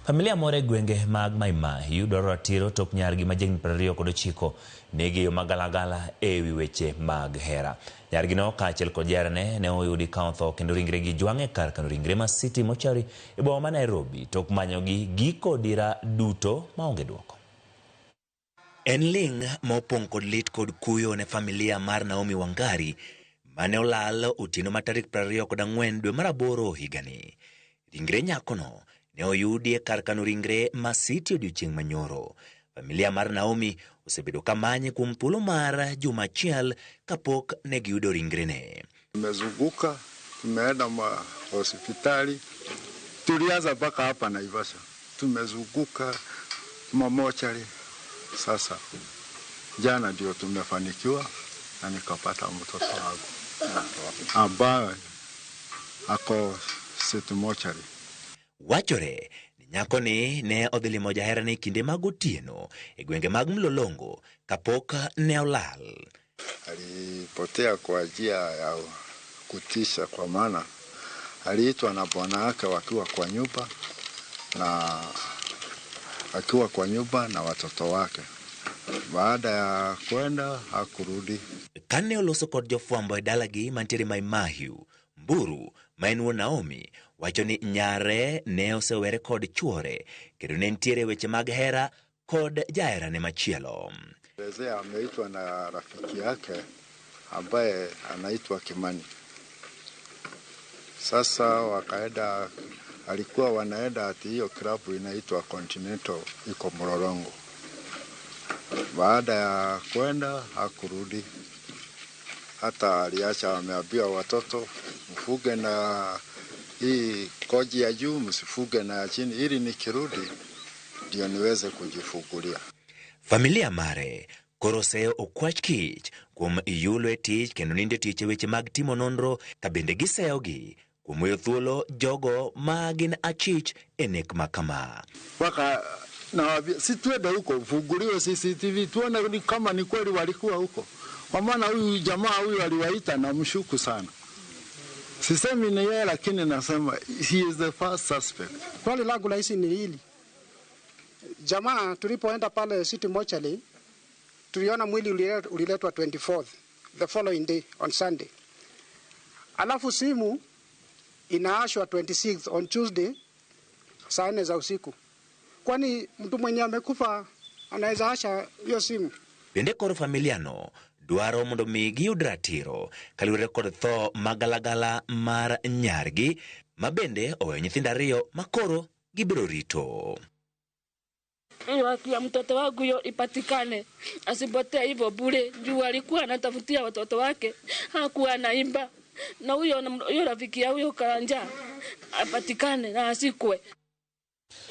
Familia moro e gwenge mag Mai Mahiu dwaro ratiro tok nyargi ma jahigni 29 negi e yo magalagala e wi weche mag hera. Nyargino kaachiel kod jaherane ne oyudi ka otho kendo ringregi jwang' e kar kano ringre ma City Mortuary e boma ma Nairobi tok manyogi giko dira duto maonge duoko. En ling' ma opong' kod lit kod kuyo ne familia mar Naomi Wangari mane olal otieno ma tarik 24 dwe mar aboro higani. Ringre nyakono ne oyudi e kar kano ringre ma City odiochieng' manyoro. Familia mar Naomi osebedo ka manye kuom thuolo mar juma achiel kapok ne giyudo ringrene. Tumezunguka, tumeenda ma hospitali, tulianza mpaka hapa Naivasha, tumezunguka mamochari. Sasa jana ndio tumefanikiwa na nikapata mtoto wangu ambaye ako City Mortuary. Wachore ni nyakoni ne odhi limo jaherane e kinde mag otieno e gwenge mag Mlolongo kapok ne olal. Alipotea kwa njia ya kutisha, kwa maana aliitwa na bwana wake wakiwa kwa nyumba na akiwa kwa nyumba na watoto wake. Baada ya kwenda hakurudi. Kane oloso kod jofwambo e dalagi mantiere Mai Mahiu, Mburu ma en wuon Naomi wacho ni nyare ne osewere kod chuore kendo ne nitiere weche mag hera kod jaherane machielo. Elezea ameitwa na rafiki yake ambaye anaitwa Kimani. Sasa wakaenda, alikuwa wanaenda ati hiyo klabu inaitwa Continental iko Mlolongo. Baada ya kwenda hakurudi, hata aliacha ameambia watoto mfuge na hii koji ya juu, msifuge na ya chini, ili nikirudi ndio niweze kujifungulia. Familia mare koro oseyo okwach kich kuom yulo e tich kendo nindo e tich e weche mag timo nonro ka bende giseyogi kuom weyo thuolo jogo ma gin achich e nek ma kama. Mpaka nawaambia si tuende huko ufunguliwe CCTV tuone ni kama ni kweli walikuwa huko, kwa maana huyu jamaa huyu aliwaita na mshuku sana. Sisemi ni yeye, lakini nasema he is the first suspect. Swali langu rahisi ni hili. Jamaa tulipoenda pale City Mortuary tuliona mwili uliletwa 24th, the following day on Sunday. Alafu simu inaashwa 26th on Tuesday saa 4 za usiku. Kwani mtu mwenye amekufa anaweza asha hiyo simu? Bende koro familiano dwaro mondo mi giyud ratiro kaluwore kod tho magalagala mar nyargi ma bende oweyo nyithindo ariyo ma koro gibiro rito. Hiyo haki ya mtoto wangu hiyo ipatikane, asipotee hivyo bure. Juu alikuwa anatafutia watoto wake, hakuwa anaimba. Na huyo rafiki ya huyo Karanja apatikane na asikwe.